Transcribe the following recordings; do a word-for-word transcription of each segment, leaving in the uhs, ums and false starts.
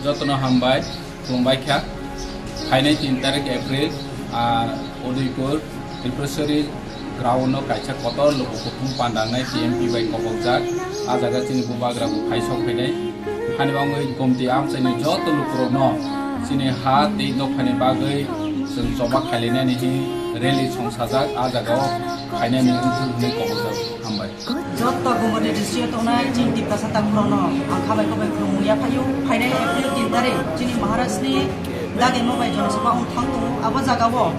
Jotono hambai, khulumbai kha. Phainai tin tarik April, ah, Udaipur, Tripureshwari ground-o kaisa kotor luku kuthum pandangnai T M P bai kobokjak. Ah jaga chini bubagra bo phai sok phainai. Hani bangwi gomti amchaini joto lukurokno chini ha tei dophani bagwi chwng choba khailainani hi rally songsajak. Ah jaga-o phainani wngthok hwnwi kobokjak. Hambai. Joto Gumoti district tongnai chini Tiprasa takhurokno ang khabai khabai khulumwi yaphaio. Phainai April tin tarik chini Maharashtrani dageno bai Jonosabha wng thang tongo. Abo jagao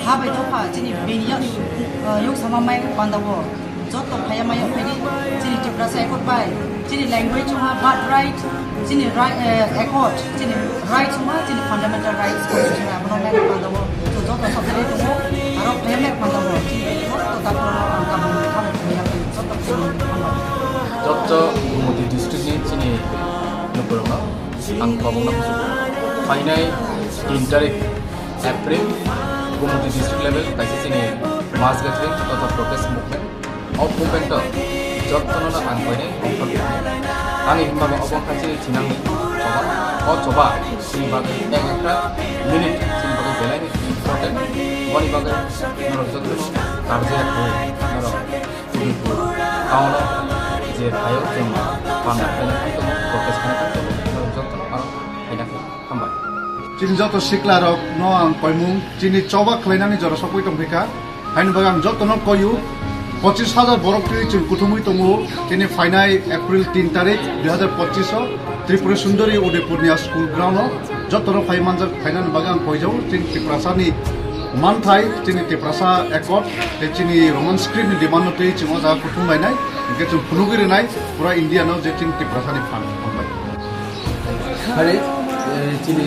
ha bai dopha chini bini yak, eh, yok sama mai pandao joto phaiya maya phaidi chini Tiprasa ekot bai chini language wngkha birth right, chini right, eh, accord, chini rights wngkha, chini fundamental rights constitution abono nai pandao. Chwng joto sophilai tongo, aro phaiya mai pandao. Chini joto takhurokno ang kaham kaham phaiya joto phaiya hambai. Joto Gumoti district ni chini lukurokno ang kobokno kuchugo. Phainai tin tarik April Gumoti district level kaisa chini mass gathering totha protest movement. O movement o jotono no ang koinai ongkhor kha. Ani himba bo obo wngkha chini thinangni choba. O choba chini bagwi ek ekta minute chini bagwi belai ni important. Boni bagwi norok jotono karjak khe norok Udaypur town o je phaio chwng panda khaina thang tongo, protest khaina thang tongo, norok jotono ano khaina khe hambai. Chini joto sikla rok no ang koimung chini choba khwlainani jora sokwi tongphikha. Haini bagwi ang jotono koyu, pochis hajar borok twi chwng kuthumwi tongo. Chini phainai April tin tarik dui hazar pochis o Tripura Sundari Udaipurni a school ground o jotono phai manjak, phainani bagwi ang koijao. Chini Tiprasani manthai, chini Tiprasa accord, tei chini Roman script ni demand no twi chwng o jaga kuthum lainai, hwnkhe chwng phunugwi rwnai pura India no je chini Tiprasani phan. Hambai. Hari, eh, chini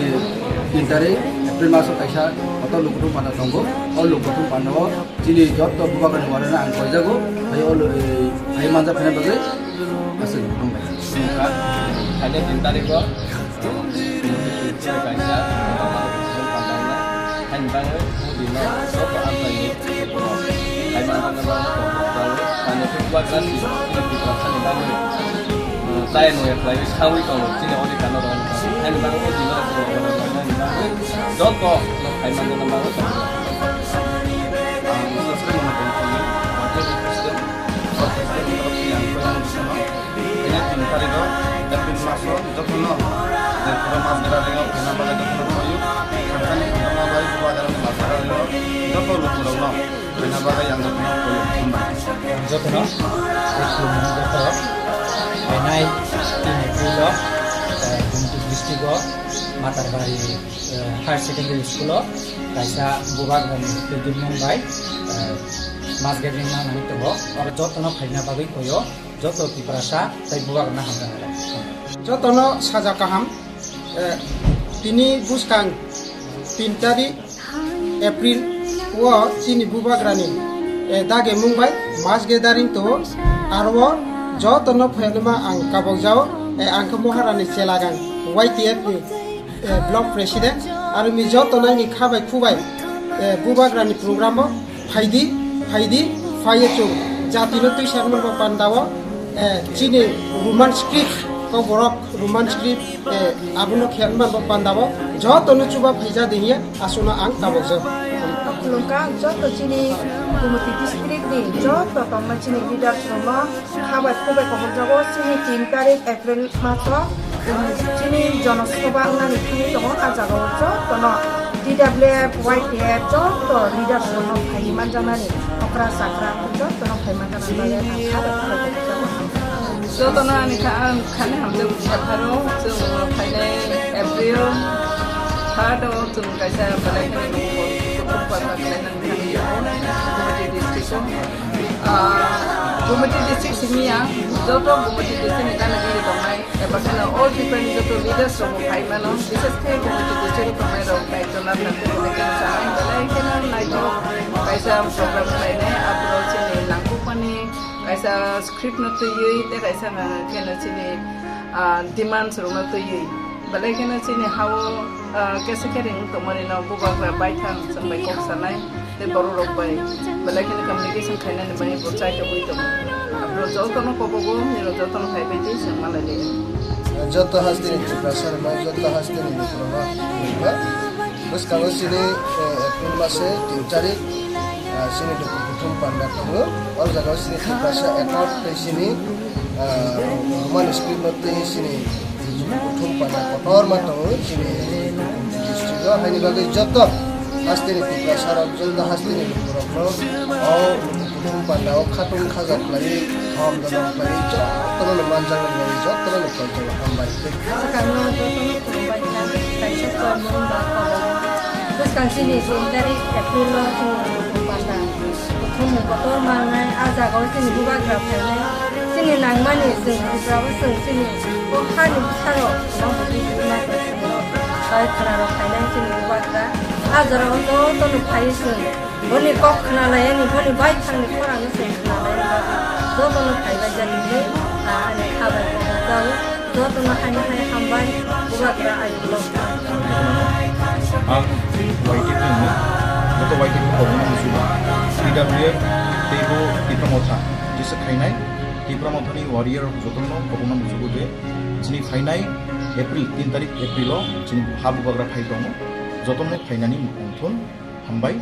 tin tarik April maso kaisa kotor lukuthum panda tongo. O lukuthum panda o chini joto bubagrani warana ang koijago. Hai o lu-, eh, hai manja phana bagwi aswk hambai. Hai tin tarik o kaisa kotor lukuthum panda tongo. Hai bangwi bini joto amchaini hai manja bagwi tongthok bagwi kani bubagrani Tiprasani bagwi. Chaya nungya khlaiwi sawi tongo chini odhikar no rwna bagwi. Haini bagwi o dino chwng order rwna bagwi joto no khai manjana bagwi tongo. Ang saskri mano tongthokni Party President, President torof ni ang koi mano bisano. Kanya tin tarikh o April maso jotono je pura mas gira ringo kena bagwi jotono koyu. Khankani khankama bai bubagrani mas gira ringo joto lukurokno. Bini bagwi ang jotono koi hambai. Ang jotono koi khulumnani joto phainai tin April o, eh, Gumti district o Matarbari, eh, Higher Secondary School o kaisa bubagrani twijlangmung bai, eh, mass gathering mangnani tongo. Oro jotono phaina bagwi koyo joto Tiprasa tei bubagrano hamjakmung. Jotono saja kaham, eh, tini bwskang tin tarik April o chini bubagrani, eh, dagimung bai mass gathering tongo. Aro o jotono phainama ang kabokjao, eh, ang khe Maharani Chelagang Y T F ni, eh, block president. Aro mi jotono ani kha bai khu bai, eh, bubagrani program o phaidi, phaidi, phaiyo chwng jatino twisar mwnba pandao, eh, chini Roman script, kok borok Roman script, eh, abono khe mwnba pandao jotono chuba phaija de hiya aswkno ang kabokjak. Khulumkha joto chini Gumoti district ni joto tongma chini leaders rokno kha bai khu bai kobokjago chini tin tarik April maso, um, chini jonosabha wngnani thangwi tongo. Ah jagao jotono T W F, Y T F joto leaders rokno phaiwi manjaknani okra chakra jotono phai manjaknani bagwi ang kha bai khu bai kobokjago. Jotono ani kha, ang khani hamjak pharo chwng phainai April third o chwng kaisa belai khani kuthum panda khlainani thangwi tongo Gumoti district o. Ah, Gumoti district simi ya, joto Gumoti district ni gana gini tongnai, eba kheno all Tripura ni joto leaders rok bo phai mano, bishes khe Gumoti district o tongnai rok kaitor na thang khe belai kheno sanai, belai kheno naithok kaisa program khlainai, abro chini nangkukmani kaisa script no twiwi, tei kaisa kheno chini, ah, demands rok no twiwi. Belai kheno chini hao, ah, kesa kering wng tongmani no bubagra baithang chwng bai kok sanai tei borok rok bai belai kheno communication khainani bai bo chai tongwi tongo. Abro jotono kobogo nini jotono phai bai tei chwng malai lai. Joto hasteni Tiprasa rok, joto hasteni lukurok no bwskango chini, eh, April mase tin tarik, ah, chini luku kuthum panda tongo. O jaga o chini Tiprasa Accord tei chini, ah, Roman script no tei chini kuthum panda kotorma tongo chini district o. Haini bagwi joto hasteni Tiprasa rok, joto hasteni lukurok no o Kuthum panda o khatung khajak khlaiwi, hom dodok khlaiwi, jotono no manjak nai, jotono no koithogo, hambai. Swkangno jotono khulumbai kha, kaisa chormung ba kobogo. Bwskang chini tin tarik April o chini kuthum panda. Kuthumung kotor mangnai, a jagao chini bubagra phainai. Chini nangmani chwng Tripura bo chwng chini o hani bwsarok ma bwtwi ma kwchwngno bai khwnarok phainai chini bubagra. A jorao jotono phaiwi chwng Boni kok khwnalaiyani, boni baithangni khorangno se khwnalaiyani bagwi jotono phaibaijani hinwi, ah, ani kha bai kok rwjago. Jotono haino hai hambai, bubagra ayuk lok. Ang Y T F ni, joto Y T F ni kobokno muchugo. T W F teibo Tipra Motha, jesa khainai Tipra Mothani warrior jotono kobokno muchugo je chini phainai April, tin tarik April o chini ha bubagra phai tongo. Jotono phainani mungthun. Hambai,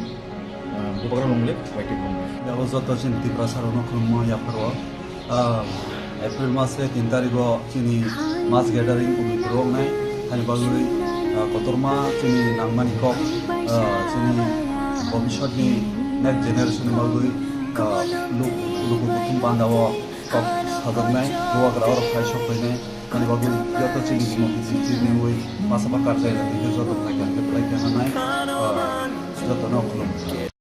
ah, bubagra nongle, Y T F nongle. Abo joto chini Tiprasa rokno khulumma yapharo. Ah, April mas tin tarigo chini mass gathering wngnai. Hani bagwi, ah, kotorma chini nangmani kok, ah, chini bhobishyotni next generation ni bagwi, ah, luk-, luku kuthum panda o kok sajaknai, bubagra oro phai sok phainai. Ani bagwi joto chini jimo kiching chini wi masa bakar jai jani joto khlai kha, khlai kha hanai, ah, jotono khulum.